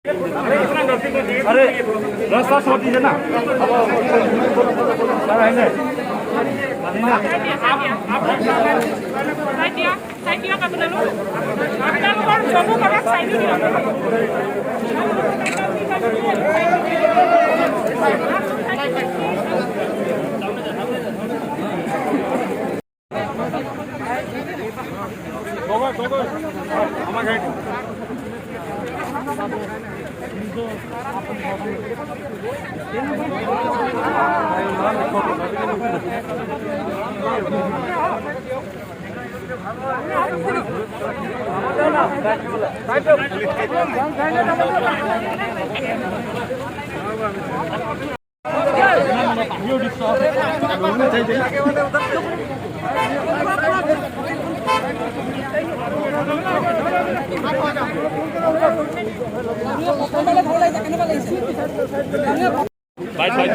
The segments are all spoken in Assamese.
अरे, रास्ता छोड़ दीजिए ना सर, आएंगे। চাই দিয়ক, চাই দিয়ক। আপোনালোক আপোনালোকৰ জবো কৰক, চাইনো দিয়ক।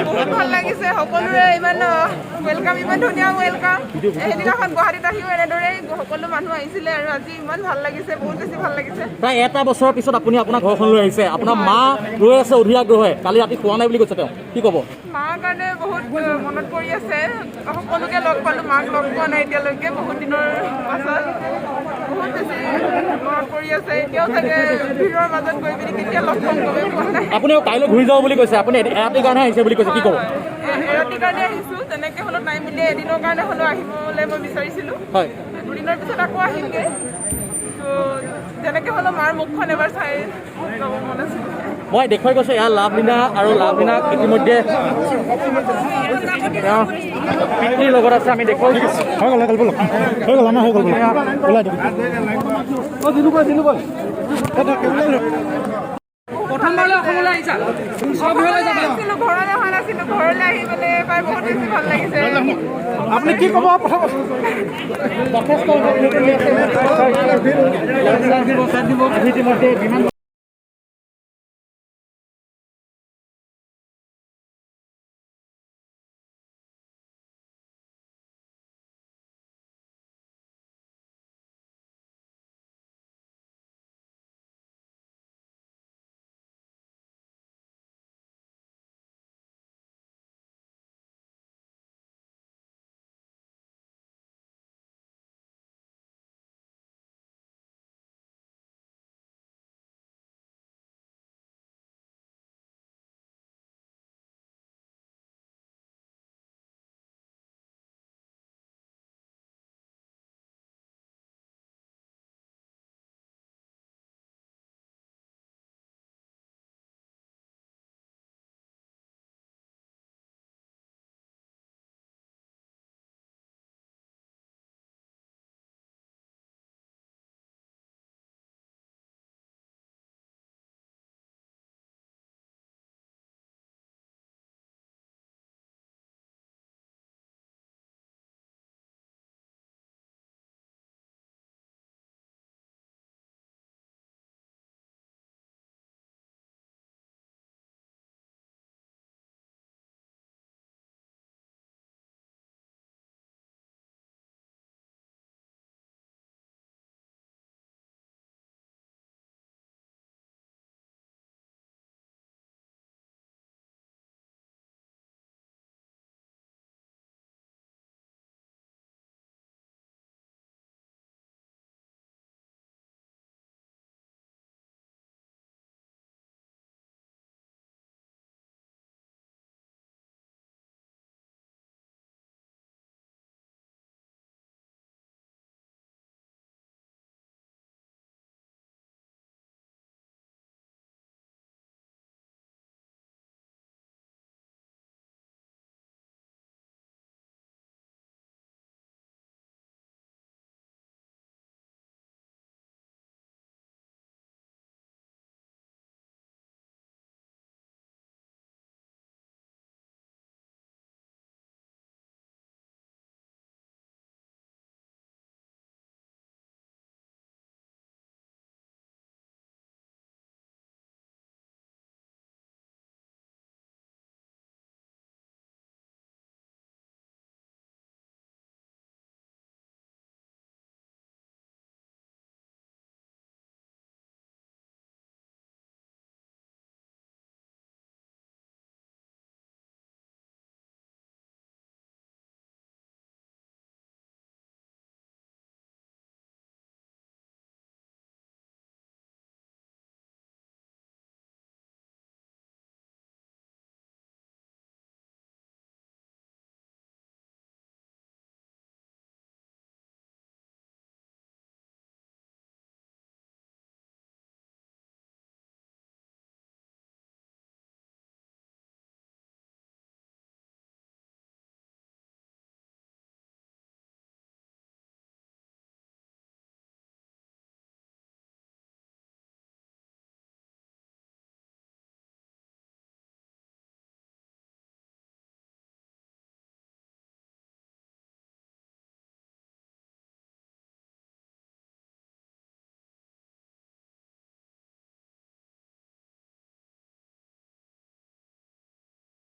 বহুত ভাল লাগিছে। সকলোৰে ইমান welcome, ইমান ধুনীয়া welcome. সেইদিনাখন গুৱাহাটীত আহিও এনেদৰেই সকলো মানুহ আহিছিলে আৰু আজি ইমান ভাল লাগিছে, বহুত বেছি ভাল লাগিছে। প্ৰায় এটা বছৰৰ পিছত আপুনি আপোনাৰ ঘৰখনলৈ আহিছে। আপোনাৰ মা ৰৈ আছে অধীৰ আগ্ৰহে। কালি ৰাতি শোৱা নাই বুলি কৈছে তেওঁ, কি ক'ব? মাৰ কাৰণে বহুত মনত পৰি আছে। সকলোকে লগ পালোঁ, মাক লগ পোৱা নাই এতিয়ালৈকে। বহুত দিনৰ পাছত বহুত বেছি মনত পৰি আছে। এতিয়াও চাগে ভিৰৰ মাজত গৈ পিনি কেতিয়া লগ পাম গমেই পোৱা নাই। আপুনি কাইলৈ ঘূৰি যাব বুলি কৈছে। আপুনি এৰাতিৰ কাৰণে আহিছে বুলি কৈছে, কি ক'ব? এৰাতিৰ কাৰণে আহিছোঁ। তেনেকৈ হ'লেও টাইম উলিয়াই এদিনৰ কাৰণে হ'লেও আহিবলৈ মই বিচাৰিছিলোঁ। 2 দিনৰ পিছত আকৌ আহিমগৈ। ত' যেনেকৈ হ'লেও মাৰ মুখখন এবাৰ চাই যাব মন আছিল। মই দেখুৱাই গৈছোঁ, এয়া লাভলীনা আৰু লাভলীনাক ইতিমধ্যে তেওঁৰ পিতৃৰ লগত আছে, আমি দেখুৱাইছোঁ। হৈ গ'ল, হৈ গ'ল, ব'লক। হৈ গ'ল আমাৰ, হৈ গ'ল, ব'লক, ওলাই দিয়ক। অ দিলো কয়, দিলো কয়। প্ৰথমবাৰলৈ অসমলৈ আহিছা? স্বগৃহলৈ যাবা? নাছিলোঁ, ঘৰলৈ অহা নাছিলোঁ। ঘৰলৈ আহি পেলাই পাই বহুত বেছি ভাল লাগিছে। আপুনি কি ক'ব প্ৰথম? যথেষ্ট ইতিমধ্যে বিমান